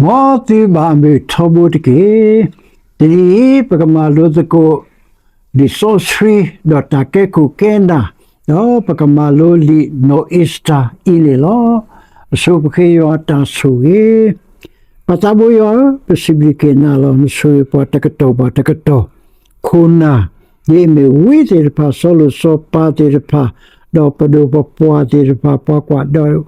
မ်သုဘၣ်အမုာ်ထီဘိတက့ၢ်. တနံၤအံၤ ပကမၤလိသကိး လံာ်စီဆှံ ဒီးတၢ်ကဲခိၣ်ကဲနၢ်, ဒီးပကမၤလိလံာ်နီၢ်အ့ၤစတၢၤအံၤန့ၣ်လီၤ. အဆိပဃ့ယွၤတၢ်ဆိၣ်ဂ့ၤ. ပၢ်သးဘိယွၤဧၢ, ပစံးဘျုးက့ၤနၤလီၤ. နဆိၣ်ဂ့ၤပှၤတကတီၢ်ဘၣ်တကတီၢ်, ခိၣ်နၢ် ဒ်အမ့ၢ်ဝံသ့ၣ်တဖၣ်, စီၤလိၤစီၤပၤသ့ၣ်တဖၣ်, ဒီးပဒိၣ်ပပှၢ်သ့ၣ်တဖၣ်, ပှၤကွၢ်ဒီး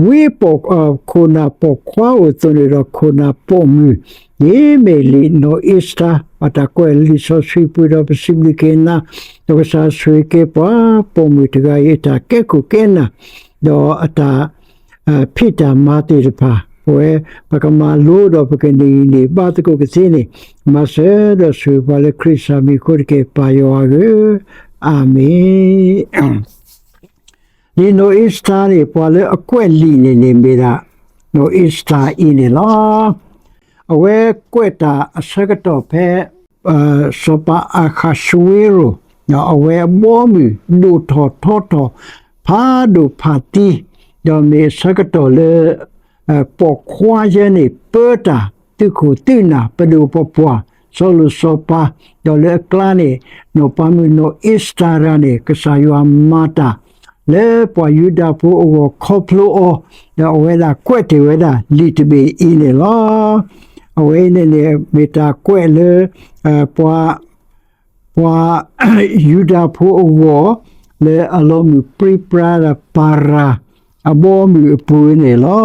ဝံပိာ် ခိၣ်နၢ်ပိာ်ခွါအိၣ်အသိးန့ၣ်ဒီး ခိၣ်နၢ်ပိာ်မုၣ် ဒ်အမ့ၢ်လံာ်နီၢ်အ့ၤစတၢၤ ဘၣ်တၢ်ကွဲးလံာ်စီဆှံပူၤဒီး ပစံးဘျုးက့ၤနၤ, ဒီးကစၢ်ဆိၣ်ဂ့ၤက့ၤပှၤပိာ်မုၣ်တဂၤအံၤအတၢ်ကဲခိၣ်ကဲနၢ်, ဒီးအတၢ် ဖံးတၢ်မၤသ့ၣ်တဖၣ်, ပဝဲပကမၤလိဒီးပကန့ၢ်ဂံၢ်န့ၢ်ဘါသကိးကသ့န့ၣ်, မၤစၢၤဒီးဆိၣ်ဂ့ၤပှၤလၢခရံာ်စၢ်မံၤအဃိတက့ၢ်, ပၢ်ယွၤဧၢ, အၤမ့ၣ်. လံာ်နီၢ်အ့ၤစတၢၤန့ၣ် ပှၤလၢအကွဲးလံာ်န့ၣ်န့ၣ်မ့ၢ်ဒၣ် နီၢ်အ့ၤစတၢၤအံၤန့ၣ်လီၤ. အဝဲကွဲးတၢ်အဆၢကတီၢ်ဖဲ စီၤပၤအၤဃးၡဝ့ရိၤ အဝဲအဘီအမုၢ်ဒိၣ်ထီၣ်ထီထီၣ် ဖးဒိၣ်ဖးသံ, ဒီးမ့ၢ်အဆၢကတီၢ်လၢ ပိာ်ခွါယဲန့ၣ် ပၢတၢ် သုးခိၣ်သုးနၢ် ပဒိၣ်ပပှၢ် စီၤလိၤစီၤပၤ, ဒီးလၢအကျါန့ၣ် နီၢ်ပၤမုၣ်နီၢ်အ့ၤစတၢၤတဂၤန့ၣ် ကစၢ်ယွၤမၤတၢ် လၢပှၤယူဒၤဖိအဂီၢ်ခီဖျိအီၤ, ဒီးအဝဲဒၣ်ကွဲးတ့ၢ်ဝဲဒၣ်လံာ်တဘ့ၣ်အံၤန့ၣ်လီၤ. အဝဲအံၤန့ၣ်န့ၣ် မ့ၢ်တၢ်ကွဲးလၢ ပှၤ ပှၤယူဒၤဖိအဂီၢ် လၢအလီၤမုၢ်ပြံပြါဒီးပၤရၤအဘီအမုၢ်အပူၤန့ၣ်လီၤ.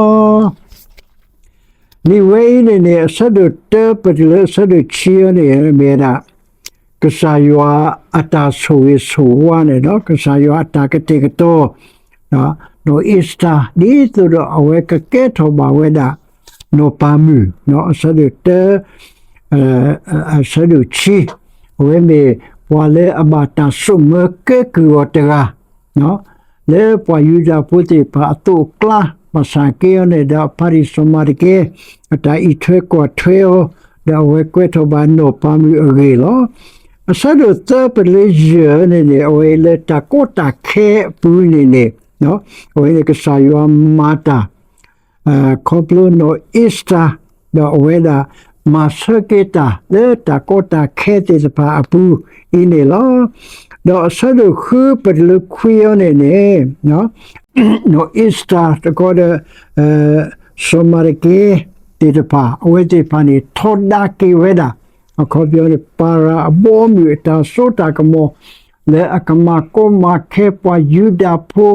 လံာ်ဝဲအံၤန့ၣ်န့ၣ် အဆၢဒိၣ်တၢပတုၤလၢအဆၢဒိၣ်ခံအံၤန့ၣ် မ့ၢ်ဝဲဒၣ် ကစၢ်ယွၤအတၢ်ဆိၣ်ဂ့ၤဆိၣ်ဝါန့ၣ်ဒီး ကစၢ်ယွၤအတၢ်ကတဲာ်ကတီၤ နီၢ်အ့ၤစတၢၤ ဒ်သိးဒီးအဝဲကကဲထီၣ်ဘၣ်ဝဲဒၣ် နီၢ်ပၤမုၣ် အဆၢဒိၣ်တၢ အဆၢဒိၣ်ခံ အဝဲမ့ၢ်ပှၤလၢအဘၣ်တၢ်စိာ်မၢကဲကုၢ်အီၤတဂၤ လၢပှၤယူဒၤဖိသ့ၣ်တဖၣ်အသိးအကျါ ဘၣ်ဆၣ်က့အီၤန့ၣ်ဒီး ဖၤရံၤစီၤမၤတကဲ အတၢ်အံးထွဲကွၢ်ထွဲအီၤ ဒီးအဝဲကွဲးထီၣ်ဘၣ်နီၢ်ပၤမုၣ်အဂ့ၢ်လီၤ. အဆၢဒိၣ်သၢပတုၤလၢယဲၢ်န့ၣ်န့ၣ် အဝဲလၢတၢ်ကီတၢ်ခဲအပူၤန့ၣ်န့ၣ် အဝဲန့ၣ်ကစၢ်ယွၤမၤတၢ် ခီဖျိနီၢ်အ့ၤစတၢၤ ဒီးအဝဲဒၣ်မၤဆၢက့ၤတၢ်လၢတၢ်ကီတၢ်ခဲသ့ၣ်တဖၣ်အပူၤအံၤန့ၣ်လီၤ. ဒီးအဆၢဒိၣ်ဃုပတုၤလၢခွံအံၤန့ၣ်န့ၣ် နီၢ်အ့ၤစတၢၤတခီဒီး စီၤမၤရကဲသ့ၣ်တဖၣ် အဝဲသ့ၣ်တဖၣ်န့ၣ် ထီဒါက့ၤဝဲဒၣ် အခီပညီန့ၣ် ပၤရၤအဘီအမုၢ်အတၢ်စိတၢ်ကမီၤ လၢအကမၤကီမၤခဲပှၤယူဒၤဖိ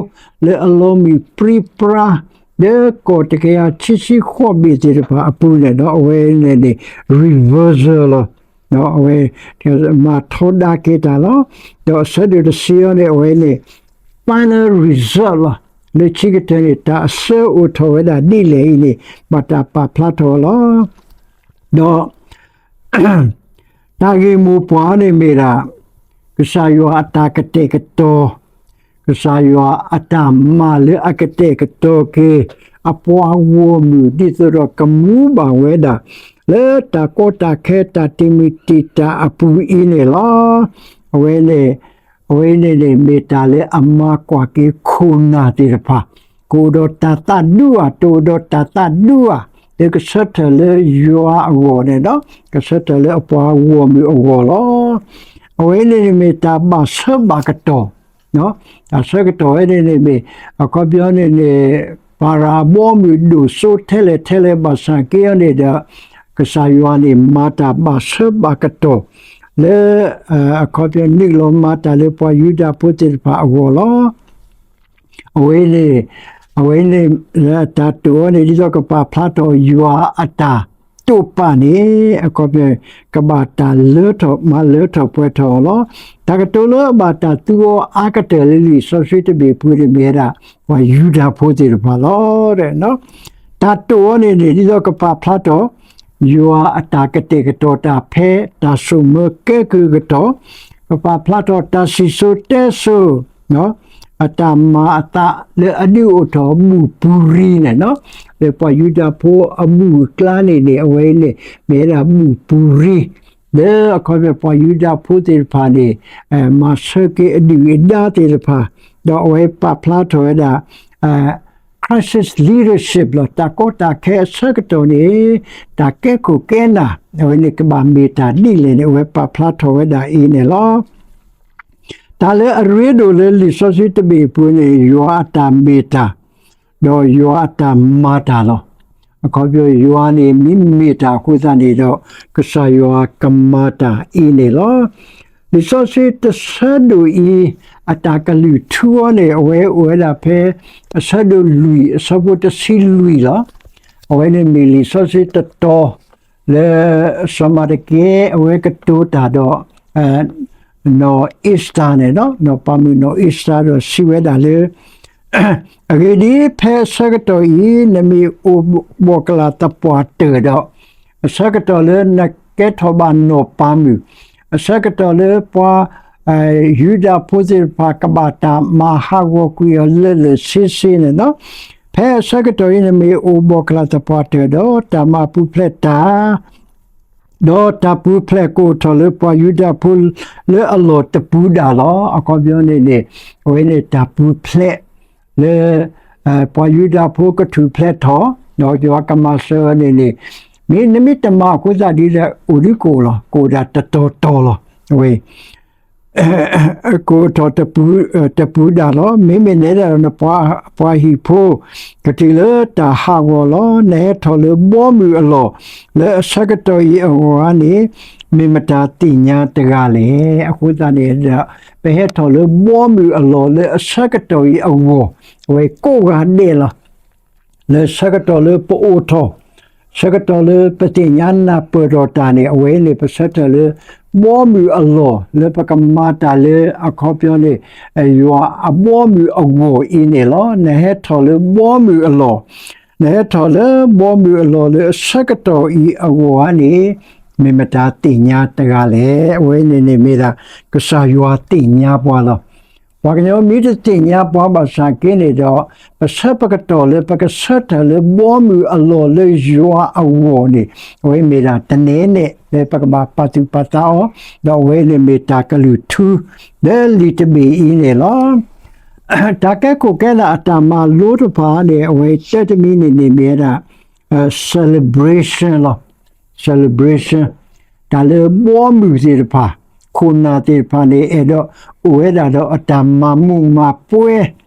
လၢအလီၤမုၢ်ပြံပြါ လၢကီၢ်တကယၤခံဆံဃိးဘ့ၣ်သ့ၣ်တဖၣ်အပူၤန့ၣ်ဒီး အဝဲန့ၣ်န့ၣ် reversal လီၤ. အဝဲမၤထီဒါက့ၤတၢ်လီၤ. ဒီးအဆၢဒိၣ်တဆံအံၤန့ၣ် အဝဲန့ၣ် final result လီၤ. လၢခံကတၢၢ်န့ၣ် တၢ်အဆၢအိၣ်ထီၣ်ဝဲဒၣ်ဒ်လဲၣ်အံၤန့ၣ် ဘၣ်တၢ်ပာ်ဖျါထီၣ်လီၤ. ဒီး တၢ်ဂ့ၢ်မိၢ်ပှၢ်န့ၣ်မ့ၢ်ဒၣ် ကစၢ်ယွၤအတၢ်ကတဲာ်ကတီၤ, ကစၢ်ယွၤအတၢ်မၤလၢအကတဲာ်ကတီၤက့ၤ အပှၤဂီၢ်မုၢ် ဒ်သိးဒီးကမူဘၣ်ဝဲဒၣ် လၢတၢ်ကီတၢ်ခဲတၢ်တံာ်မုၢ်တံာ်တာ်အပူၤအံၤန့ၣ်လီၤ. အဝဲန့ၣ် အဝဲန့ၣ်န့ၣ် မ့ၢ်တၢ်လၢအမၤကွၢ်က့ၤခိၣ်နၢ်သ့ၣ်တဖၣ် ကအိၣ်ဒီးတၢ်သးဒူဧါ, တအိၣ်ဒီးတၢ်သးဒူဧါ, လၢကဆၢထၢၣ်လၢယွၤအဂီၢ်န့ၣ်ဒီး ကဆၢထၢၣ်လၢအပှၤဂီၢ်မုၢ်အဂီၢ်လီၤ. အဝဲန့ၣ်န့ၣ်မ့ၢ်တၢ်ဘၣ်ဆၢဘၣ်ကတီၢ်, တၢ်ဆၢကတီၢ်ဝဲန့ၣ်န့ၣ်မ့ၢ် အခီပညီန့ၣ်န့ၣ် ပၤရၤအဘီအမုၢ်ဒိၣ်စိထဲလဲၣ်ထဲလဲၣ်ဘၣ်ဆၣ်က့အံၤန့ၣ်ဒီး ကစၢ်ယွၤန့ၣ်မၤတၢ်ဘၣ်ဆၢဘၣ်ကတီၢ် လၢ အခီပညီနုာ်လီၤမၤတၢ်လၢပှၤယူဒၤဖိသ့ၣ်တဖၣ်အဂီၢ်လီၤ. အဝဲန့ၣ် အဝဲန့ၣ် တၢ်တိာ်အီၤန့ၣ် ဒ်သိးကပာ်ဖျါထီၣ်ယွၤအတၢ်တိာ်ပာ်န့ၣ် အခီပညီ ကဘၣ်တၢ်လၢထီၣ်မၤလၢထီၣ်ပှဲၤထီၣ်အီၤလီၤ. တၢ်ကတိၤလၢအဘၣ်တၢ်သူအီၤအါကတၢၢ်လၢလံာ်စီဆှံတဘ့ၣ်ပူၤန့ၣ်မ့ၢ်ဝဲဒၣ် ပှၤယူဒၤဖိသ့ၣ်တဖၣ်လီၤ. တၢ်တိာ်အီၤန့ၣ်န့ၣ် ဒ်သိးကပာ်ဖျါထီၣ် ယွၤအတၢ်ကတဲာ်ကတီၤတၢ်ဖဲတၢ်စိာ်မၢကဲကုၢ်အကတီၢ်, ကပာ်ဖျါထီၣ်တၢ်စံၣ်စိၤတဲစိၤ အတၢ်မၤအသးလၢအဒုးအိၣ်ထီၣ်ဘူၣ်ပူၤရံန့ၣ်လီၤ. လၢပှၤယူဒၤဖိအဘူၣ်အကျါန့ၣ်န့ၣ် အဝဲအံၤန့ၣ် မ့ၢ်ဝဲဒၣ်ဘူၣ်ပူၤရံ လၢအခီပညီပှၤယူဒၤဖိသ့ၣ်တဖၣ်န့ၣ် မၤဆၢက့ၤအဒုၣ်အဒါသ့ၣ်တဖၣ်, ဒီးအဝဲပာ်ဖျါထီၣ်ဝဲဒၣ် Christmas crisis leadership လီၤ. တၢ်ကီတၢ်ခဲအဆၢကတီၢ်န့ၣ် တၢ်ကဲခိၣ်ကဲနၢ် အဝဲန့ၣ်ကဘၣ်မ့ၢ်တၢ်ဒ်လဲၣ်န့ၣ် အဝဲပာ်ဖျါထီၣ်ဝဲဒၣ်အံၤန့ၣ်လီၤ. တၢ်လၢအရ့ဒိၣ်လၢလံာ်စီဆှံတဘ့ၣ်အပူၤန့ၣ် ယွၤအတၢ်မ့ၢ်တၢ် ဒီးယွၤအတၢ်မၤတၢ်လီၤ. အခီပညီ ယွၤန့ၣ် မ့ၢ်မ့ၢ်တၢ်အဃိသတးန့ၣ်ဒီး ကစၢ်ယွၤကမၤတၢ်အံၤန့ၣ်လီၤ. လံာ်စီဆှံတဆၢဒိၣ်အံၤ အတၢ်ကလုၢ်ထူအီၤန့ၣ် အဝဲအိၣ်ဝဲဒၣ်ဖဲ အဆၢဒိၣ်လွံၢ် အဆၢဖိတဆံလွံၢ်လီၤ. အဝဲန့ၣ်မ့ၢ်လံာ်စီဆှံတတီၤ လၢစီၤမၤတကဲ အဝဲကတိၤတၢ်ဒီး နီၢ်အ့စတၢ်န့ၣ်လီၤ. နီၢ်ပၤမုၣ်နီၢ်အ့စတၢ်ဒီးစံးဝဲဒၣ်လၢ အဂ့ၢ်ဒ်အံၤ, ဖဲအဆၢကတီၢ်အံၤ နမ့ၢ်အိၣ်ဘှီၣ်ကလာ်သပှၢ်တၢၢ်ဒီး, အဆၢကတီၢ်လၢနကဲထီၣ်ဘၣ်နီၢ်ပၤမုၣ်, အဆၢကတီၢ်လၢပှၤ ယူဒၤဖိသ့ၣ်တဖၣ်ကဘၣ်တၢ်မၤဟးဂီၤကွံာ်အီၤလၢာ်လၢာ်ဆ့ဆ့န့ၣ်လီၤ. ဖဲအဆၢကတီၢ်အံၤ နမ့ၢ်အိၣ်ဘှီၣ်ကလာ်သပှၢ်တၢၢ်ဒီး တၢ်မၤပူၤဖျဲးတၢ် ဒီးတၢ်ပူၤဖျဲးကအိၣ်ထီၣ်လၢပှၤယူဒၤဖိလၢအလီၢ်တပူၤဒၣ်လီၤ. အခီပညီန့ၣ်န့ၣ် အဝဲန့ၣ်တၢ်ပူၤဖျဲးလၢ ပှၤယူဒၤဖိကထူၣ်ဖျဲးထီၣ်, ဒီးယွၤကမၤစၢၤအီၤန့ၣ်န့ၣ် မ့ၢ်နမ့ၢ်တမၤအဃိသတးဒ်လဲၣ် အိၣ်ဒုးကအိၣ်လီၤ, ကအိၣ်ဒၣ်တတီၤတီၤလီၤ. အဝဲ ကအိၣ်ထီၣ်တပူၤဒၣ်လီၤ. မ့မ့ၢ်နဲဒၣ်ဒီးနပှၤဟံၣ်ဖိ ကတုၤလၢတၢ်ဟးဂီၤလီၤ. နဟဲထီၣ်လၢဘီမုၢ်အလီၢ် လၢအဆၢကတီၢ်အံၤအဂီၢ်ဧါန့ၣ် မ့ၢ်မတၤသ့ၣ်ညါတဂၤလဲၣ်. အဃိသတးန့ၣ်ဒီး ပဟဲထီၣ်လၢဘီမုၢ်အလီၢ်လၢအဆၢကတီၢ်အံၤအဂီၢ် အဝဲကိးဂၤဒဲးလီၤ. လၢဆၢကတီၢ်လၢပအိၣ်ထီၣ်, ဆၢကတီၢ်လၢပသ့ၣ်ညါနၢ်ပၢၢ်ထီၣ်တၢ်န့ၣ် အဝဲန့ၣ် ပဆၢထၢၣ်လၢ ဘီမုၢ်အလီၢ်လၢပကမၤတၢ်လၢအခီပညီန့ၣ် ယွၤအဘီမုၢ်အဂီၢ်အံၤန့ၣ်လီၤ. နဟဲထီၣ်လၢဘီမုၢ်အလီၢ်, နဟဲထီၣ်လၢဘီမုၢ်အလီၢ်လၢအဆၢကတီၢ်အံၤအဂီၢ်ဧါန့ၣ် မ့ၢ်မတၤသ့ၣ်ညါတဂၤလဲၣ်. အဝဲန့ၣ်န့ၣ်မ့ၢ်ဒၣ် ကစၢ်ယွၤသ့ၣ်ညါပှၤလီၤ. ပှၤကညီမ့ၢ်တသ့ၣ်ညါပှၤဘၣ်ဆၣ်က့န့ၣ်ဒီး ပဆၢပကတီၢ်လၢပကဆၢထၢၣ်လၢဘီမုၢ်အလီၢ်လၢယွၤအဂီၢ်န့ၣ် အဝဲမ့ၢ်ဒၣ်တနဲန့ၣ် လၢပကဘၣ်ပာ်သူၣ်ပာ်သးအီၤ, ဒီးအဝဲန့ၣ်မ့ၢ်တၢ်ကလုၢ်ထူ လၢလံာ်တဘ့ၣ်အံၤန့ၣ်လီၤ. တၢ်ကဲခိၣ်ကဲနၢ်အတၢ်မၤလိတဖၣ်န့ၣ် အဝဲတၢ်တမံၤန့ၣ်န့ၣ်မ့ၢ်ဝဲဒၣ် celebration လီၤ. celebration တၢ်လၢဘီမုၢ်သ့ၣ်တဖၣ်, ခိၣ်နၢ်သ့ၣ်တဖၣ်န့ၣ် အဲၣ်ဒိးအိၣ်ဝဲဒၣ်ဒီးအတၢ်မၤမူးမၤပွဲ,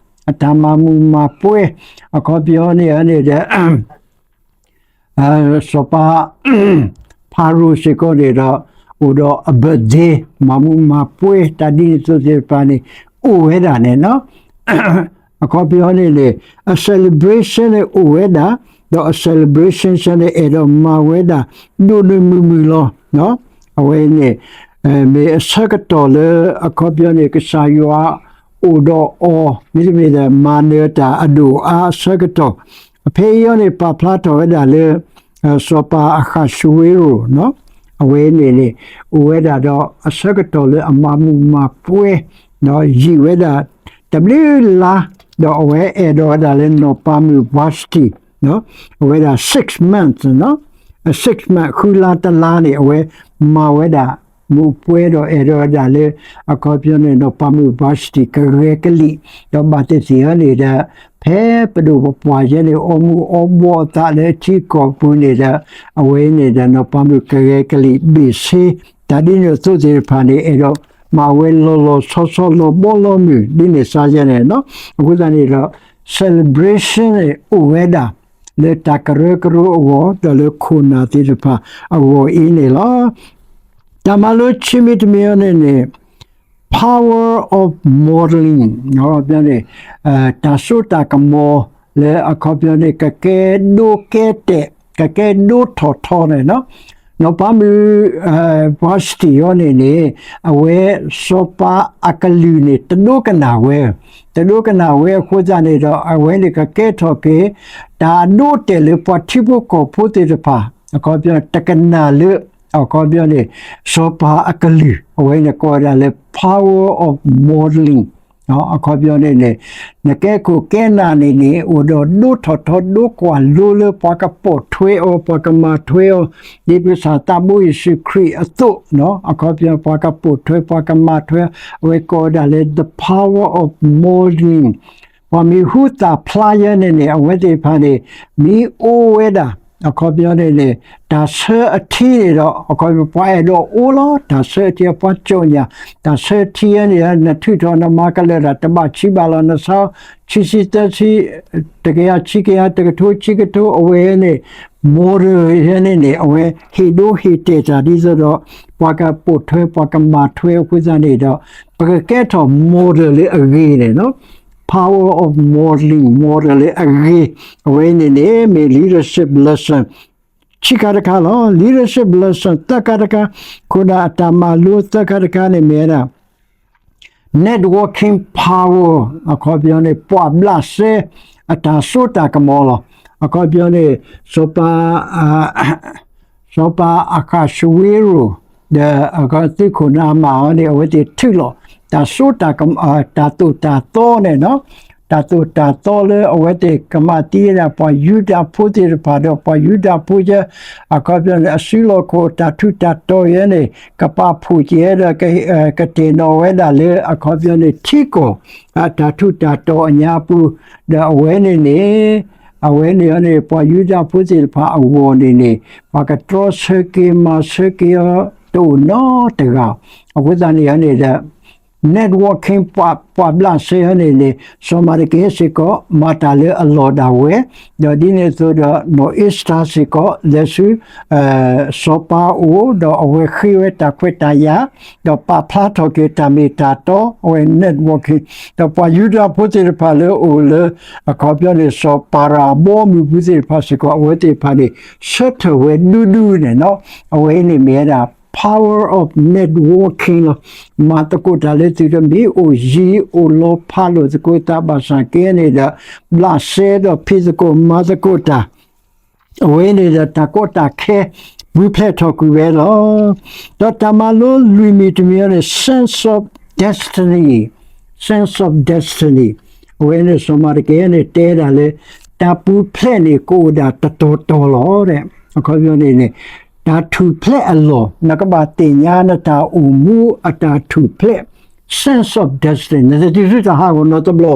အတၢ်မၤမူးမၤပွဲ, အခီပညီန့ၣ်န့ၣ်ဒီး စီၤပၤ ဖၤရိၤစ့ၢ်ကီးန့ၣ်ဒီး အိၣ်ဒီးအ birthday မၤမူးမၤပွဲ တၢ်ဒ်န့ၣ်အသိးသ့ၣ်တဖၣ်န့ၣ် အိၣ်ဝဲဒၣ်န့ၣ်လီၤ. အခီပညီန့ၣ်န့ၣ် အ celebration န့ၣ်အိၣ်ဝဲဒၣ်, ဒီးအ celebration စ့ၢ်န့ၣ် အဲၣ်ဒိးမၤဝဲဒၣ် ဒိၣ်ဒိၣ်မုၢ်မုၢ်လီၤ. အဝဲန့ၣ် မ့ၢ်အဆၢကတီၢ်လၢ အခီပညီန့ၣ် ကစၢ်ယွၤအိၣ်ဒီးအီၤ မ့တမ့ၢ်ဒီး မၤနၢၤတၢ်အဒိၣ်အါအဆၢကတီၢ်, ဖဲအံၤအီၤန့ၣ် ပာ်ဖျါထီၣ်ဝဲဒၣ်လၢ စီၤပၤအဃးၡူဝ့ရိၤ အဝဲန့ၣ်န့ၣ် အိၣ်ဝဲဒၣ်ဒီးအဆၢကတီၢ်လၢအမၤမူးမၤပွဲ ဒီးယံာ်ဝဲဒၣ် တဘျုးလါ, ဒီးအဝဲအဲၣ်ဒိးဝဲဒၣ်လၢနီၢ်ပၤမုၣ် Vashti အဝဲဒၣ် six months, six months ဃုလါတလါန့ၣ် အဝဲမၤဝဲဒၣ် မူးပွဲဒီးအဲၣ်ဒိးဝဲဒၣ်လၢ အခီပညီန့ၣ် နီၢ်ပၤမုၣ် Vashti ကဂဲၤကလံာ်, ဒီးဘၣ်သ့ၣ်သ့ၣ်အီၤန့ၣ်ဒီး ဖဲပဒိၣ်ပပှၢ်ယဲန့ၣ် အီမူးအီဘှီးအသးလၢထံကီၢ်ပူၤန့ၣ်ဒီး အဝဲန့ၣ်ဒီး နီၢ်ပၤမုၣ်ကဂဲၤကလံာ်ဘ့ၣ်ဆ့, တၢ်ဒ်န့ၣ်အသိးသ့ၣ်တဖၣ်န့ၣ် အဲၣ်ဒိးမၤဝဲလီၤလီၤဆီဆီလီၤဘီလီၤမုၢ် ဒ်န့ၣ်စ့ၢ်ယဲန့ၣ်လီၤ. အဃိသတးန့ၣ်ဒီး celebration န့ၣ်အိၣ်ဝဲဒၣ် လၢတၢ်ကရၢကရိအဂီၢ် ဒီးလၢခိၣ်နၢ်သ့ၣ်တဖၣ်အဂီၢ်အံၤန့ၣ်လီၤ. တၢ်မၤလိခံမံၤတမံၤအံၤန့ၣ်န့ၣ် power of modeling န့ၣ် တၢ်စိတၢ်ကမီၤလၢအခီပညီန့ၣ် ကကဲဒိကဲတဲာ် ကကဲဒိထီၣ်ထီန့ၣ်လီၤ. နီၢ်ပၤမုၣ် Vashti အံၤန့ၣ်န့ၣ် အဝဲစီၤပၤအကလုၢ်န့ၣ် တဒိကနၣ်ဝဲ, တဒိကနၣ်ဝဲအဃိသတးန့ၣ်ဒီး အဝဲန့ၣ်ကကဲထီၣ်က့ၤ တၢ်အဒိအတဲာ်လၢပှၤထံဖိကီၢ်ဖိသ့ၣ်တဖၣ် အခီပညီတကနၣ်လၢ အခီပညီန့ၣ် စီၤပၤအကလုၢ် အဝဲန့ၣ်ကိးဝဲဒၣ်လၢ power of modeling အခီပညီန့ၣ်န့ၣ် နကဲခိၣ်ကဲနၢ်န့ၣ်န့ၣ် အိၣ်ဒီးဒိထီၣ်ထီဒိကွၢ်လိလၢပှၤကပိာ်ထွဲအီၤ ပှၤကမၤထွဲအီၤ ဒ်ပကစၢ်သးဘိယ့ၣ်ၡူးခရံာ်အသိး အခီပညီပှၤကပိာ်ထွဲ ပှၤကမၤထွဲ အဝဲကိးဝဲဒၣ်လၢ the power of modeling ပှၤမံၤဟူသၣ်ဖျါယဲန့ၣ်န့ၣ် အဝဲသ့ၣ်တဖၣ်န့ၣ် မ့ၢ်အိၣ်ဝဲဒၣ် အခီပညီန့ၣ်န့ၣ် တၢ်ဆၢအထံန့ၣ်ဒီး အခီပညီ ပှၤအဲၣ်ဒိးအိၣ်လီၤ. တၢ်ဆၢအထံအပှၤကၠိၣ်ညါ, တၢ်ဆၢထံယဲန့ၣ် နထုးထီၣ်နမၤကလၢာ်တၢ် တဘၣ်ဆံးဘၣ်လီၤ နဆါ ခံဆံသၢဆံ တကယၤခံကယၤ တကထိခံကထိ အဝဲန့ၣ် model ယဲန့ၣ်န့ၣ် အဝဲဟ့ၣ်ဒိဟ့ၣ်တဲာ်တၢ်ဒ်သိးဒီး ပှၤကပိာ်ထွဲ ပှၤကမၤထွဲအဃိသတးန့ၣ်ဒီး ပကကဲထီၣ် model လၢအဂ့ၤန့ၣ်လီၤ. Power of modeling, model လၢအဂ့ၤ, အဝဲန့ၣ်န့ၣ် မ့ၢ် leadership lesson ခံခါတခါလီၤ. Leadership lesson သၢခါတခါ, ခိၣ်နၢ်အတၢ်မၤလိသၢခါတခါန့ၣ်မ့ၢ်ဝဲဒၣ် networking power အခီပညီန့ၣ် ပှၤဘျးစဲအတၢ်စိတၢ်ကမီၤလီၤ. အခီပညီန့ၣ် စီၤပၤ စီၤပၤအဃၣ်ၡဝ့ရိၤ ဒီးအသုးခိၣ်နၤမၢ်အီၤန့ၣ် အဝဲသ့ၣ်ထုးလီၤ တၢ်စိတၢ်ကမီၤ တၢ်သိၣ်တၢ်သီန့ၣ်လီၤ. တၢ်သိၣ်တၢ်သီလၢအဝဲသ့ၣ်ကမၤသံဝဲဒၣ် ပှၤယူဒၤဖိသ့ၣ်တဖၣ်ဒီး ပှၤယူဒၤဖိယဲ အခီပညီန့ၣ် အစုလီၢ်ခိၣ်တၢ်ထူးတၢ်တီၤယဲန့ၣ် ကပာ်ဖှိၣ်က့ၤဒီး ကတဲာ်နီၣ်ဝဲဒၣ်လၢ အခီပညီန့ၣ် ထံကီၢ် တၢ်ထူးတၢ်တီၤအညါပူၤ ဒီးအဝဲန့ၣ်န့ၣ် အဝဲန့ၣ်န့ၣ် ပှၤယူဒၤဖိသ့ၣ်တဖၣ်အဂီၢ်န့ၣ်န့ၣ် ပှၤကတြီဆၢက့ၤမၤဆၢက့ၤအီၤတအိၣ်နီတဂၤ. အဃိသတးန့ၣ်န့ၣ်ဒီး networking ပှၤ ပှၤဘျးစဲအီၤန့ၣ်န့ၣ် စီၤမၤဒကဲစ့ၢ်ကီး မၤတၢ်လၢအလီၢ်ဒၣ်ဝဲ, ဒီးဒ်န့ၣ်အသိးဒီး နီၢ်အ့စတၢ်စ့ၢ်ကီး လဲၤဆူ စီၤပၤအအိၣ် ဒီးအဝဲဃ့ဝဲတၢ်ခွဲးတၢ်ယာ် ဒီးပာ်ဖျါထီၣ်က့ၤတၢ်မ့ၢ်တၢ်တီ အဝဲ networking ဒီးပှၤယူဒၤဖိသ့ၣ်တဖၣ်လၢအအိၣ်လၢ အခီပညီန့ၣ် စီၤပၤရၤအဘီအမုၢ်ပူၤသ့ၣ်တဖၣ်စ့ၢ်ကီး အဝဲသ့ၣ်တဖၣ်န့ၣ် ဆၢထၢၣ်ဝဲဒူဒူန့ၣ်လီၤ. အဝဲအံၤန့ၣ်မ့ၢ်ဝဲဒၣ် power of networking လီၤ. မၤသကိးတၢ်လၢသုးဒီး မ့ၢ်အိၣ်ယံၤအိၣ်လီၤဖးလိာ်သကိးသးဘၣ်ဆၣ်က့န့ၣ်ဒီး ဘျးစဲဒီးဖံးသကိးမၤသကိးတၢ် အဝဲန့ၣ်ဒီးတၢ်ကီတၢ်ခဲ ပူၤဖျဲးထီၣ်ကွံာ်ဝဲလီၤ. ဒီးတၢ်မၤလိလွံၢ်မံၤတမံၤန့ၣ် sense of destiny, sense of destiny အဝဲန့ၣ် စီၤမၤဒကဲန့ၣ်တဲဒၣ်လၢ တၢ်ပူၤဖျဲးန့ၣ် ကအိၣ်ဒၣ်တတီၤတီၤလီၤ. အခီပညီန့ၣ်န့ၣ် တၢ်ထူၣ်ဖျဲးအလီၢ် နကဘၣ်သ့ၣ်ညါနတၢ်အိၣ်မူအတၢ်ထူၣ်ဖျဲး sense of destiny နတတုၤဆူတၢ်ဟးဂီၤနီတဘျီ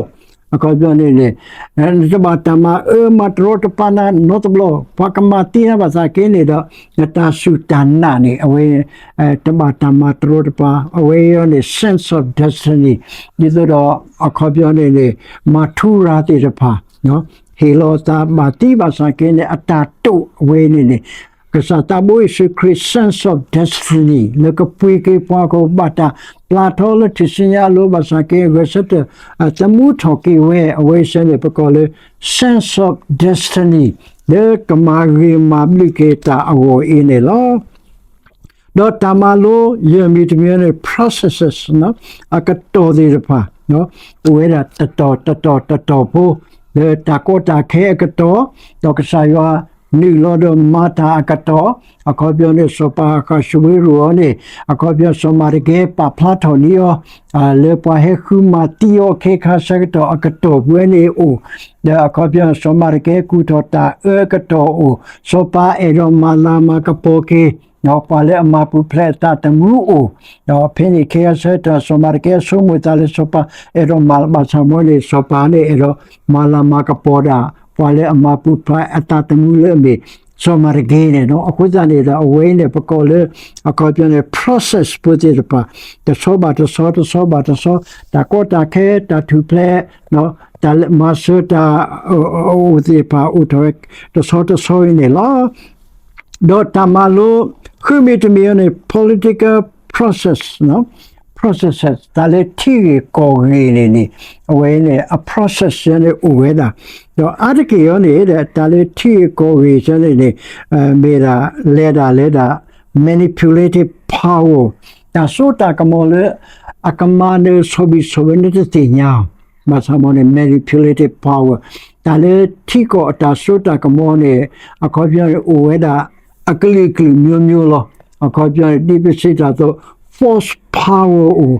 အခီပညီန့ၣ်န့ၣ် နတဘၣ်တၢ်မၤအၢမၤတရီတပါနၤနီတဘျီ ပှၤကမၤသံနၤဘၣ်ဆၣ်က့န့ၣ်ဒီး နတၢ်စူၢ်တၢ်နာ်န့ၣ် အဝဲ တဘၣ်တၢ်မၤတရီတပါ အဝဲအံၤန့ၣ် sense of destiny ဒ်သိးဒီး အခီပညီန့ၣ်န့ၣ် မၤထူရၤသ့ၣ်တဖၣ် ဟ့ၣ်လီၤသးဘၣ်သံဘၣ်ဆၣ်က့န့ၣ် အတၢ်တိာ်အဝဲန့ၣ်န့ၣ် ကစၢ်သးဘိယ့ၣ်ၡူးခရံာ် sense of destiny လၢကပှ့ၤက့ၤပှၤကဘၣ်တၢ်ပျၢ်ထီလၢထူၣ်စုညါအလိၤဘၣ်ဆၣ်က့ ဂဲၤဆၢထၢၣ် သမူထီၣ်က့ၤဝဲ အဝဲစဲန့ၣ် ပကိးလၢ sense of destiny လၢကမၤဂ့ၤမၤဘျုးက့ၤတၢ်အဂီၢ်အံၤန့ၣ်လီၤ. ဒီးတၢ်မၤလိယဲၢ်မံၤတမံၤန့ၣ် processes အကတီၢ်သ့ၣ်တဖၣ် အိၣ်ဝဲဒၣ်တတီၤတတီၤတတီၤဖိ လၢတၢ်ကီတၢ်ခဲအကတီၢ် ဒီးကစၢ်ယွၤနုာ်လီၤဒီးမၤတၢ်အကတီၢ် အခီပညီန့ၣ် စီၤပၤဃၣ်ၡဝ့ရိၤအီၤန့ၣ် အခီပညီစီၤမၤဒကဲပာ်ဖျါထီၣ်န့ၢ်အီၤ လၢပှၤဟဲဃုမၤသံအီၤခဲခါဆၢကတီၢ်အကတီၢ်ပူၤန့ၣ်အိၣ် ဒီးအခီပညီစီၤမၤဒကဲကူၣ်ထီၣ်တၢ်အၢကတီၢ်အိၣ် စီၤပၤအဲၣ်ဒိးမၤလၤမၤကပီၤက့ၤ ပှၤလၢအမၤပူၤဖျဲးအသးသမူအိၣ် ဒီးဖဲန့ၣ်ခဲအံၤဆၢကတီၢ် စီၤမၤဒကဲဆိကမိၣ်သးလၢစီၤပၤအဲၣ်ဒိးမၤလၤဘၣ်ဆၣ်မ့ၢ်န့ၣ် စီၤပၤန့ၣ်အဲၣ်ဒိးမၤလၤမၤကပီၤဒၣ် ပှၤလၢအမၤပူၤဖျဲးအသးသမူလၢအမ့ၢ် စီၤမၤဒကဲန့ၣ်လီၤ. အဃိသတးန့ၣ်ဒီး အဝဲအံၤန့ၣ် ပကိးလၢ အခီပညီန့ၣ် process ဖိသ့ၣ်တဖၣ် တဆီဘၣ်တဆီ တဆီဘၣ်တဆီ တၢ်ကီတၢ်ခဲ တၢ်ထူၣ်ဖျဲး တၢ်မၤစၢၤတၢ် အိၣ်သ့ၣ်တဖၣ် အိၣ်ထီၣ်ဝဲ တဆီတဆီအံၤန့ၣ်လီၤ. ဒီးတၢ်မၤလိ ဃုမံၤတမံၤအံၤန့ၣ် political process, processes တၢ်လၢထံဂ့ၢ်ကီၢ်ဂ့ၢ်န့ၣ်န့ၣ် အဝဲန့ၣ် အ process န့ၣ်အိၣ်ဝဲဒၣ် ဒီးအါတက့ၢ်အံၤန့ၣ် တၢ်လၢထံဂ့ၢ်ကီၢ်ဂ့ၢ်န့ၣ်န့ၣ် မ့ၢ်ဒၣ်လဲၤဒၣ်လဲၤဒၣ် manipulative power တၢ်စိတၢ်ကမီၤလၢ အကမၤနၢၤဆီၣ်ဘံၣ်ဆီၣ်ဘၢနတသ့ၣ်ညါ ဘၣ်ဆၣ်မ့ၢ်န့ၣ် manipulative power တၢ်လၢထံကီၢ်အတၢ်စိတၢ်ကမီၤန့ၣ် အခီပညီန့ၣ် အိၣ်ဝဲဒၣ် အကလုာ်ကလုာ်မျိုးမျိုးလီၤ. အခီပညီန့ၣ် ဒ်ပစံးတၢ်အသိး force power အိၣ်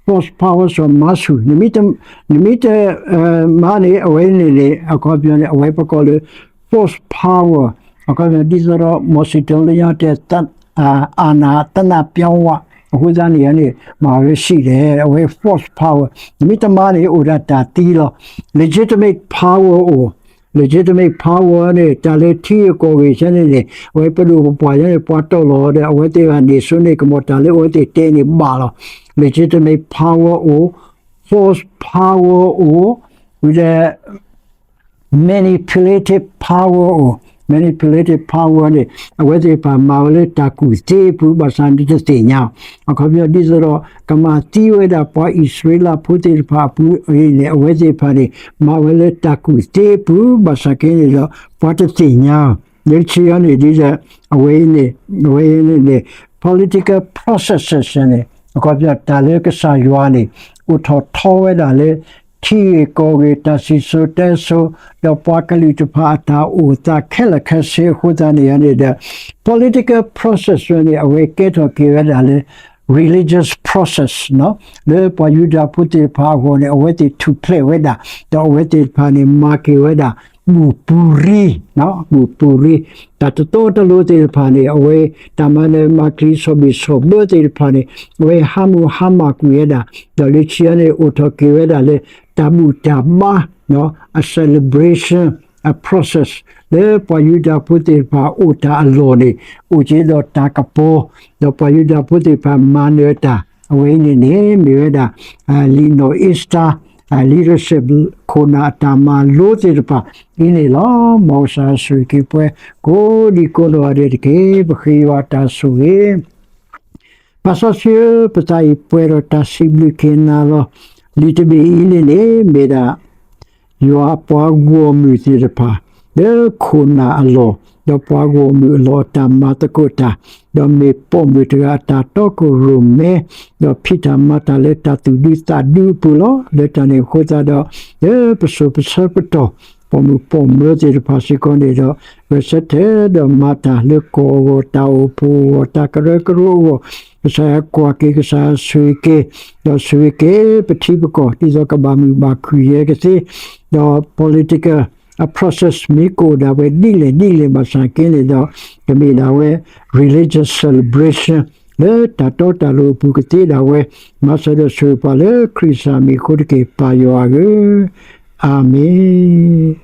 force power စီၤမၤဆူၣ် နမ့ၢ်တမၤန့ၣ် အဝဲန့ၣ်န့ၣ် အခီပညီန့ၣ် အဝဲပကိးလၢ force power အခီပညီ ဒ်သိးဒီး မီၢ်စံၣ်တိၤလၢညါတဲ အာဏာ သနပ်ပြောင်းဝါ အဃိသတးန့ၣ်န့ၣ် မၤဝဲဆံးလဲၣ် အဝဲ false power နမ့ၢ်တမၤန့ၣ် အိၣ်ဒၣ်တၢ်သံလီၤ. legitimate power အိၣ် legitimate power န့ၣ် တၢ်လၢထံဂ့ၢ်ကီၢ်ဂ့ၢ်ဆၢန့ၣ်န့ၣ် အဝဲပဒိၣ်ပပှၢ်ယဲန့ၣ် ပှၤတီၢ်လီၤဒီး အဝဲသ့ၣ်တဖၣ်န့ၣ် စိန့ၢ်ကမီၤတၢ်လၢအဝဲသ့ၣ်တဲန့ၣ်ဘၣ်လီၤ. legitimate power အိၣ် false power အိၣ် ဝံၤဒီး manipulative power အိၣ် manipulative power န့ၣ် အဝဲသ့ၣ်တဖၣ်မၤဝဲလၢတၢ်ကူၣ်သ့အပူၤ ဘၣ်ဆၣ်န့ၣ်တသ့ၣ်ညါ. အခီပညီဒ်သိးဒီး ကမၤသံဝဲဒၣ်ပှၤအံၣ်စရ့လးဖိသ့ၣ်တဖၣ်အပူၤအံၤန့ၣ် အဝဲသ့ၣ်တဖၣ်န့ၣ် မၤဝဲလၢတၢ်ကူၣ်သ့အပူၤ ဘၣ်ဆၣ်က့န့ၣ်ဒီး ပှၤတသ့ၣ်ညါ လၢခံန့ၣ်ဒ်ဒီး အဝဲအံၤန့ၣ် အဝဲအံၤန့ၣ်န့ၣ် political processes န့ၣ် အခီပညီတၢ်လၢကစၢ်ယွၤန့ၣ် အိၣ်ထီၣ်ထီဝဲဒၣ်လၢ ထံဂ့ၢ်ကီၢ်ဂ့ၢ် တၢ်စံၣ်စိၤတဲစိၤ ဒီးပှၤကလုာ်တဖၣ်အတၢ်အိၣ်သးခဲလၢာ်ခဲဆ့အဃိသတးန့ၣ်န့ၣ်ဒီး political process န့ၣ် အဝဲကဲထီၣ်က့ၤဝဲဒၣ်လၢ religious process လၢပှၤယူဒၤဖိသ့ၣ်တဖၣ်အဂီၢ်န့ၣ် အဝဲသ့ၣ်ထူၣ်ဖျဲးဝဲဒၣ် ဒီးအဝဲသ့ၣ်တဖၣ်န့ၣ် မၤက့ၤဝဲဒၣ် ဘူၣ်ပူၤရံ ဘူၣ်ပူၤရံ တၢ်တတီတလိၤသ့ၣ်တဖၣ်န့ၣ် အဝဲတၢ်မၤနၢၤမၤကျံၤ ဆီၣ်ဘံၣ်ဆီၣ်ဘၢသ့ၣ်တဖၣ်န့ၣ် အဝဲဟးမုၢ်ဟါမၢ်ကွံာ်ဝဲဒၣ် ဒီးလၢခံန့ၣ် အိၣ်ထီၣ်က့ၤဝဲဒၣ်လၢ တၢ်ဘူၣ်တၢ်ဘါ a celebration, a process လၢပှၤယူဒၤဖိသ့ၣ်တဖၣ်အိၣ်တၢ်အလီၢ်န့ၣ် အိၣ်က့ၤဒီးတၢ်ကပီၤ ဒီးပှၤယူဒၤဖိသ့ၣ်တဖၣ်မၤနၢၤတၢ် အဝဲအံၤန့ၣ်န့ၣ် မ့ၢ်ဝဲဒၣ် လံာ်နီၢ်အ့စတၢ leadership ခိၣ်နၢ်အတၢ်မၤလိသ့ၣ်တဖၣ်အံၤန့ၣ်လီၤ. မ်ကစၢ်ယ့ၣ်ၡူးခရံာ်ပှဲၤကိးဒံကိးနီၢ်ဂၤဒဲးတက့ၢ်. ပဃ့ယွၤတၢ်ဆိၣ်ဂ့ၤ ပၢ်စီဆှံဧၢ, ပသးအံၤပှဲၤဒီးတၢ်စံးဘျုးက့ၤနၤလီၤ. လံာ်တဘ့ၣ်အံၤန့ၣ်န့ၣ် မ့ၢ်ဒၣ် ယွၤပှၤဂီၢ်မုၢ်သ့ၣ်တဖၣ် လၢခိၣ်နၢ်အလီၢ်, ဒီးပှၤဂီၢ်မုၢ်အလီၢ်အတၢ်မၤသကိးတၢ်, ဒီးမ့ၢ်ပိာ်မုၣ်တဂၤအတၢ်တီခိၣ်ရိၣ်မဲ, ဒီးဖံးတၢ်မၤတၢ်လၢတၢ်သူၣ်ဒူသးဒူအပူၤလီၤ. လၢတၢ်န့ၣ်အဃိသတးဒီး လၢပစိၤပဆၢပတီၢ် ပိာ်မုၣ်ပိာ်မၢၤသ့ၣ်တဖၣ်စ့ၢ်ကီးန့ၣ်ဒီး ဂဲၤဆၢထၢၣ်ဒီးမၤတၢ်လၢကီၢ်အဂီၢ် တၢ်အိၣ်ဖှိၣ်အဂီၢ် တၢ်ကရၢကရိအဂီၢ်, ကစၢ်ယွၤကွၢ်က့ၤ ကစၢ်ယွၤဆိၣ်ဂ့ၤက့ၤ, ဒီးဆိၣ်ဂ့ၤက့ၤပထံပကီၢ် ဒ်သိးကဘၣ်မုာ်ဘၣ်ခုၣ်ယဲကသ့, ဒီး political အ process မ့ၢ်ကအိၣ်ဒၣ်ဝဲဒ်လဲၣ်ဒ်လဲၣ်ဘၣ်ဆၣ်က့န့ၣ်ဒီး ကမ့ၢ်ဒၣ်ဝဲ religious celebration လၢတၢ်တီတၢ်လိၤအပူၤကသ့ဒၣ်ဝဲ, မၤစၢၤဒီးဆိၣ်ဂ့ၤပှၤလၢခရံာ်ကစၢ်မံၤအဃိတက့ၢ် ပၢ်ယွၤဧၢ, အၤမ့ၣ်.